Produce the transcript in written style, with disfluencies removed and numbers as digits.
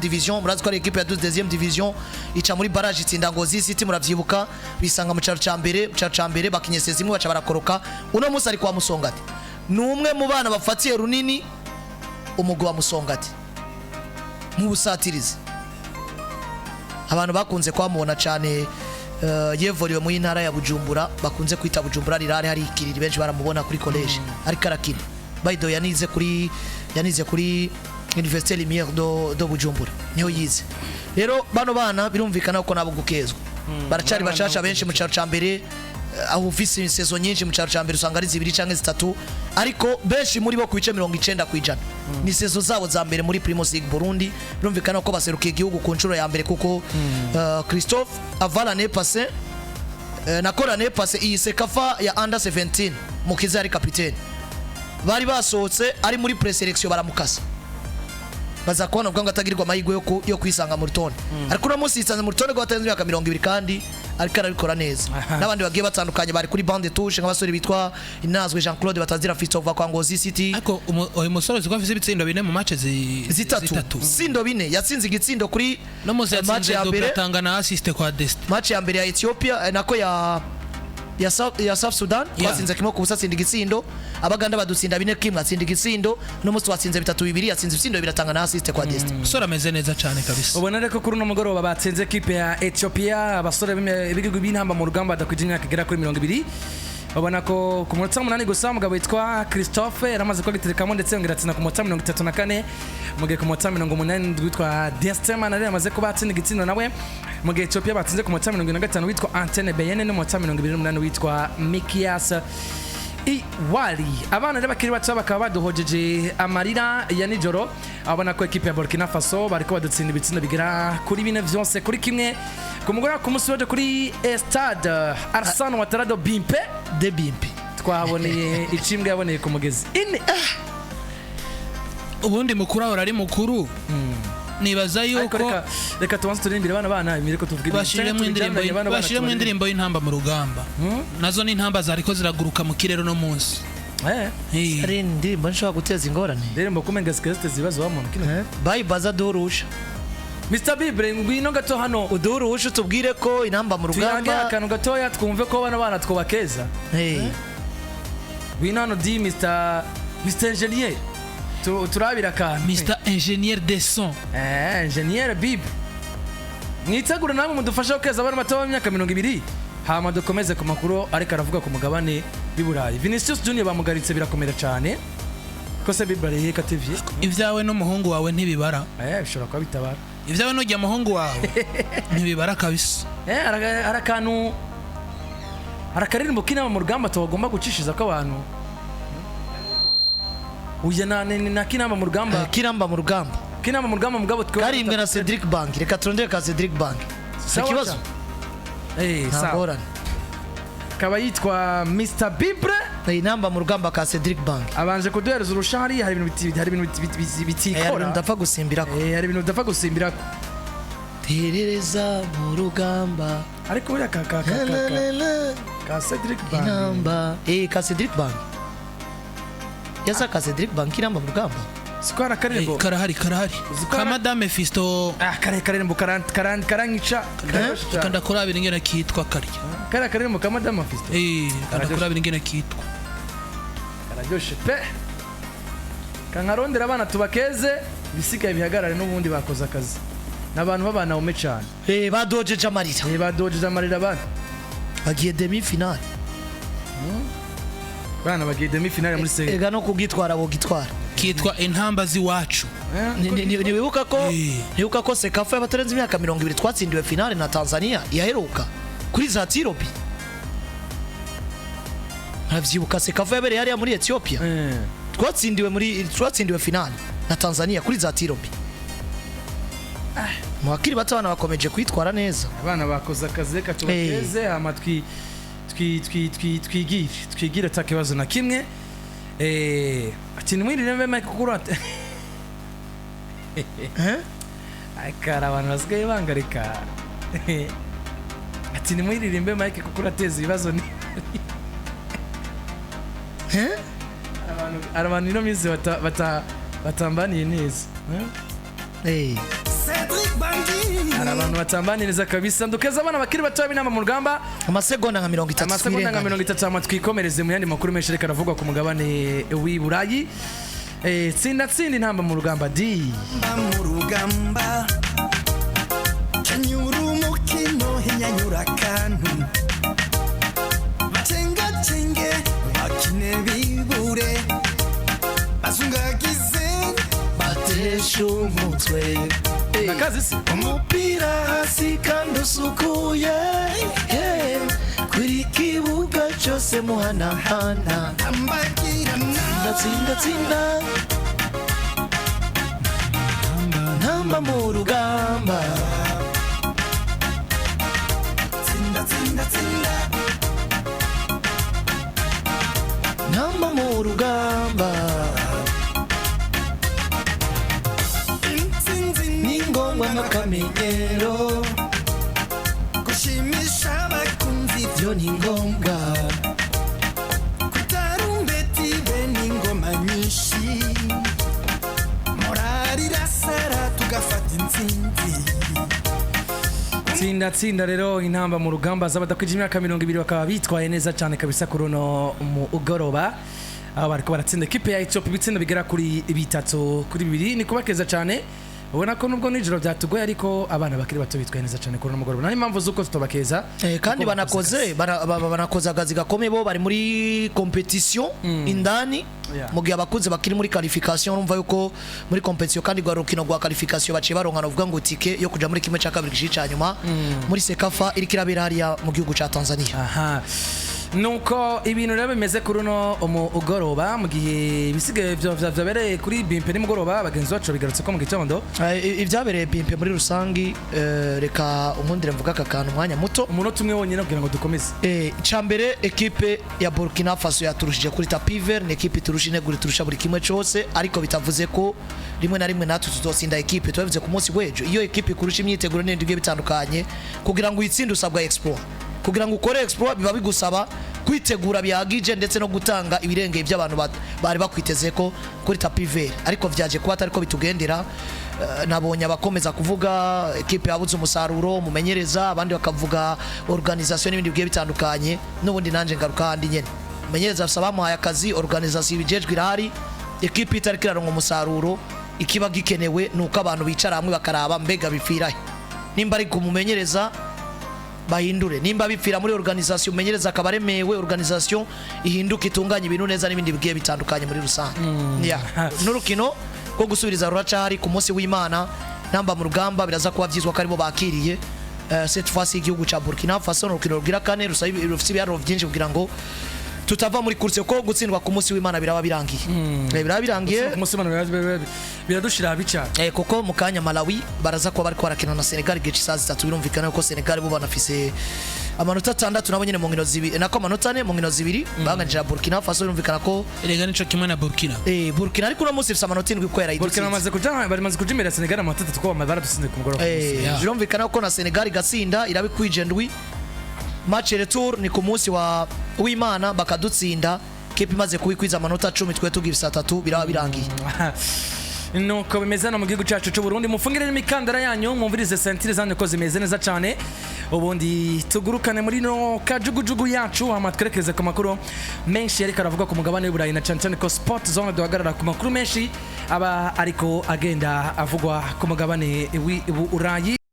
Division. Murazi ko ari equipe ya 12 deuxième division, ica muri barrage, itsinda Ngozi City, muravyibuka, bisanga mu caro ca mbere. Mu caro ca mbere bakinye saison imwe, baca barakoroka. Uno munsi ari kwa Musongati, ni umwe mu bana bafatiye runini umugwi wa Musongati mu busatirizi. Abantu bakunze kwamubona cyane yevuriwe mu ntara ya Bujumbura, bakunze kwita Bujumbura rirare, hari ikiriri, benshi baramubona kuri college ariko arakina. By the way, yanize kuri Université Lumière de Bujumbura, niho yize. Rero bano bana birumvikana ko nabo gukezwa, baracari bashasha benshi mu caro ca mbere. Aho ufise saison nyinshi mu caro ca mbere usanga ari zibiri canke zitatu, ariko benshi muri bo ku bice 90% ni saison zabo za mbere muri Primus League Burundi. Birumvikana ko baserukiye igihugu ku nshuro ya mbere, kuko Christophe avant l'année passée, nako l'année passée iyi CECAFA ya under 17, Mukiza yari kapitene, bari basohotse ari muri présélection, baramukasa, baza kubona ubwo ngo atagirirwa amahirwe yo kwisanga mu rutonde. Ariko uno munsi yisanze mu rutonde rw'abatarenze imyaka 20 kandi ariko arabikora neza. N'abandi bagiye batandukanye bari kuri banc de touche, nk'abasore bitwa Inazwe Jean Claude batazira Fiston kuva kwa Ngozi City. Ariko uyu musore uzi ko afise ibitsindo bine mu match zitatu, sindo bine, yatsinze igitsindo kuri no munsi match yatsinze ya double, mbere, atanga na assist kwa Destin. Match ya mbere ya Ethiopia, nako ya South Sudan, twatsinze 1-0, atsinda igitsindo. Abaganda badutsinda 4-1, atsinda igitsindo. No munsi twatsinze 3-2, atsinze ibitsindo bibiri, atanga na assist kwa Destin. Umusore ameze neza cyane kabisa. Ubona rero ko kuri uno mugoroba batsinze ekipe ya Ethiopia, abasore b'ibihugu b'intamba mu rugamba badakwije imyaka igera kuri 20. Babona ko ku munota w'umunani gusa umugabo witwa Christophe yaramaze kuba ndetse yongera atsinda ku munota 34, mu gihe ku munota 87 witwa Destin Manare yamaze kuba atsinda igitsindo nawe, mu gihe Ethiopia batsinze ku munota 75 witwa Antene Beyene n'umunota 28 witwa Mikias Iwali. Abana rero bakiri bato bakaba baduhojeje amarira ya nijoro. Abona ko ekipe ya Burkina Faso bariko badutsinda ibitsindo bigera kuri bine vyose kuri kimwe ku mugoroba ku munsi w'ejo kuri Stade Alassane Ouattara de Bimpe. De Bimpe. Twaboneye icimbwa yaboneye ku mugezi ine. Ubundi mukuru ahora ari mukuru, nibaza Ariko yuko reka tubanze turirimbire bana bana imireko tuvuge ibintu. Bashiremo Canke indirimbo tubijyaniranye bana bana bashiremo tubaririmbe. indirimbo y'intamba mu rugamba. Nazo ni intamba zariko ziraguruka mu kirere no munsi. Ari indirimbo nshobora guteza ingorane. Ndirimbo kumenga zikaziteza ibibazo wa muntu kino. Bayibaza duhurusha. Mr Bibre, ngwino gato hano. Uduhurusha utubwire ko intamba mu Tuyange rugamba. akantu gatoya twumve ko bano bana twubakeza. Ngwino hano di Mr Engineer. Turabira akantu. Mr Ingénieur des sons. Engineer Bib. Mwitegure namwe mudufashe gukeza abana bato b'imyaka 20, hama dukomeze ku makuru ariko aravuga ku mugabane w'i Burayi. Vinicius Junior bamugaritse birakomera cyane. Ko se Bible ari heka TV? Ibyawe n'umuhungu wawe ntibibara. Bishobora kuba bitabara. Ibyawe n'ujya muhungu wawe ntibibara kabisa. Hari akantu, hari akaririmbo k'inama mu rugamba tubagomba gucishiza ko abantu uya na kinama mu rugamba. Kiramba mu rugamba. Kinama mu rugamba mugabo twe Karimbwe na Cedric Bank. Reka turondere ka Cedric Bank. Sawa. Ikibazo nta Sawa. ngorane. Akaba yitwa Mr Bibre. Inamba mu rugamba ka Cedric Bank. Abanje kuduhereza urushari. Hari ibintu Hari bitikora. ibintu ndapfa gusimbirako. Hari ibintu udapfa gusimbirako. Terereza mu rugamba. Ariko buriya ka ka ka ka ka, ka Cedric Bank. Inamba ka Cedric Bank, yasa ka Cedric Bank, inamba mu rugamba. Siko hari akaririmbo. Karahari, karahari. Uzi ko Ka Madame Fisto. Ah, kare karirimbo karanyica, kararyoshe cyane. Kanda kurabira ingene kitwa karya. Kariya karirimbo ka Madame Fisto. Kanda kurabira ingene kitwa. Kararyoshe pe. Kankarondera abana tubakeze, ibisigaye bihagarare. N'ubundi bakoze akazi, ni abantu b'abana ume cyane. Badojeje amarira. Badojeje amarira abana. Bagiye demi finale. Bana bagiye demi finale muri seri. Ega no kugitwara bogitwara. Kitwa Intamba z'iwacu. Ntiwibuka ko ntiwibuka ko CECAFA y'abatarenze imyaka 20 twatsindiwe finale na Tanzania yaheruka kuri za tirobi? Ntabyibuka? CECAFA yabereye hariya muri Ethiopia. Twatsindiwe finale na Tanzania kuri za tirobi. Mu bakiri bato abana bakomeje kwitwara neza. Abana bakoze akazi, reka tubakeze hama twi twi twi twi twigire twigire ata kibazo na kimwe. Ati nimwirire mbe Mike kuko urate. Eh? Akara abantu basigaye bangarika. Ati nimwiririmbe Mike kuko urateza ibibazo ni Eh? Abantu, hari abantu ino minsi batambaniye neza. Eh? Eh. Patrick Bangui. Hari abantu batambaniriza kabisa. Ndukeza abana bakiri bato b'Intamba mu Rugamba. Amasegonda nka 30. Amasegonda nka 30, hama twikomereze mu yandi makuru menshi reka aravugwa ku mugabane w'i Burayi. Tsinda tsinda Intamba mu Rugamba D. Mu rugamba kenyura umukino, hinyanyura akantu, bacengacenge, bakine bibure, bazungagize. Batesha umutwe. Nakazi se. Umupira hasi kandi usukuye, yeah. Kuri kibuga cyose muhanahana. Ambagirana. Tsinda tsinda, ntamba mu rugamba. Tsinda tsinda tsinda. Ntamba mu rugamba. Intsinzi ni ngombwa nk'akamenyero. Gushimisha abakunzi. Byo ni ngombwa. Kwitarumbeti be n'ingoma nyinshi, morali irasara, tugafata intsinzi. Tsinda tsinda rero Intamba mu Rugamba z'abadakwije imyaka 20 bakaba bitwaye neza cyane kabisa kuri uno mugoroba, aho bariko baratsinda ekipe ya Ethiopia ibitsindo bigera kuri 3-2. Ni kubakeza cyane, ubona ko nubwo nijoro byatugoye, ariko abana bakiri bato bitwaye neza cyane kuri uno mugoroba, nta impamvu z'uko tutobakeza. Kandi kuko bakoze banakoze banakoze akazi gakomeye. Bo bari muri competition indani, mu gihe abakunzi bakiri muri qualification. Urumva yuko muri competition kandi rwa rukino rwa qualification baciye baronka, novuga ngo tike yo kuja muri kimwe cya kabiri gishiri ca nyuma muri CECAFA iriko irabera hariya mu gihugu ca Tanzania. Aha, nuko ibintu rero bimeze kuri uno mugoroba, mu gihe ibisigaye vyabereye kuri Bimpe nimugoroba bagenzi bacu bigarutse ko mu gitondo. Ibyabereye Bimpe muri rusangi, reka unkundire mvuga aka kantu umwanya muto. Umunota umwe wonyine kugira ngo dukomeze. Icambere, ekipe ya Burkina Faso yaturushije kuri tapis vert. Ni ekipe iturusha integuro, iturusha buri kimwe cyose, ariko bitavuze ko rimwe na rimwe natwe tuzotsinda ekipe. Tubavuze ku munsi w'ejo, iyo ekipe ikurusha imyiteguro n'ibindi bigiye bitandukanye, kugira ngo uyitsinde usabwa exploit. Kugira ngo ukore exploit biba bigusaba kwitegura bihagije ndetse no gutanga ibirengeye by'abantu bari bakwiteze ko kuri tapis vert, ariko vyaje kuba atari ko bitugendera. Nabonye abakomeza kuvuga ekipe yabuze umusaruro, umumenyereza, abandi bakavuga organisation n'ibindi bigiye bitandukanye. N'ubundi nanje ngaruka handi nyene, umumenyereza afise abamuhaye akazi, organisation ibijejwe irahari, ekipe itariko iraronka umusaruro. Ikiba gikenewe ni uko abantu bicara hamwe bakaraba mbega bipfirahe. Nimba ari kumumenyereza, bahindure. Nimba bipfira muri organisation, umumenyereza akaba aremewe, organisation ihinduka, itunganye ibintu neza n'ibindi bigiye bitandukanye muri rusange. Yeah. N'urukino rwo gusubiriza ruracahari ku munsi w'Imana. Namba mu Rugamba biraza kuba vyizwa ko aribo bakiriye, cette fois igihugu ca Burkina Faso. Ni urukino rugira kane rusaba rufite ibiharuro vyinshi kugira ngo tutava muri course, ko gutsindwa ku munsi w'Imana biraba birangiye. Biraba birangiye. Ku munsi w'Imana biradushira habi cyane. Kuko mu kanya Malawi baraza kuba bariko barakina na Senegal igihe c'isaha 3. Birumvikana ko Senegal bo banafise amanota 6 nabo nyene mu nkino zibiri, nako amanota 4 mu nkino zibiri, banganije na Burkina Faso. Birumvikana ko Erega nico kimwe na Burkina. Burkina ariko uno munsi ifise amanota 7 kuko Burkina yarayidutsinze. bamaze kuja imbere ya Senegal amanota 3, kuko baradutsinze ku mugoroba. Birumvikana ko na Senegal igatsinda irabikwije 7. Match retour ni ku munsi wa w'Imana, bakadutsinda kipe imaze kubikwiza amanota 10, twe tugifise 3, biraba birangiye. Nuko bimeze hano mu gihugu cyacu cy'u Burundi. Mufungire n'imikandara yanyu, mwumvirize ceintures zanyu ko zimeze neza cyane, ubundi tugurukane muri no kajugujugu yacu, hama twerekeze ku makuru menshi ariko aravuga ku mugabane w'Uburayi, na cyane cyane ko Sport Zone duhagarara ku makuru menshi aba ariko agenda avugwa ku mugabane w'i Burayi.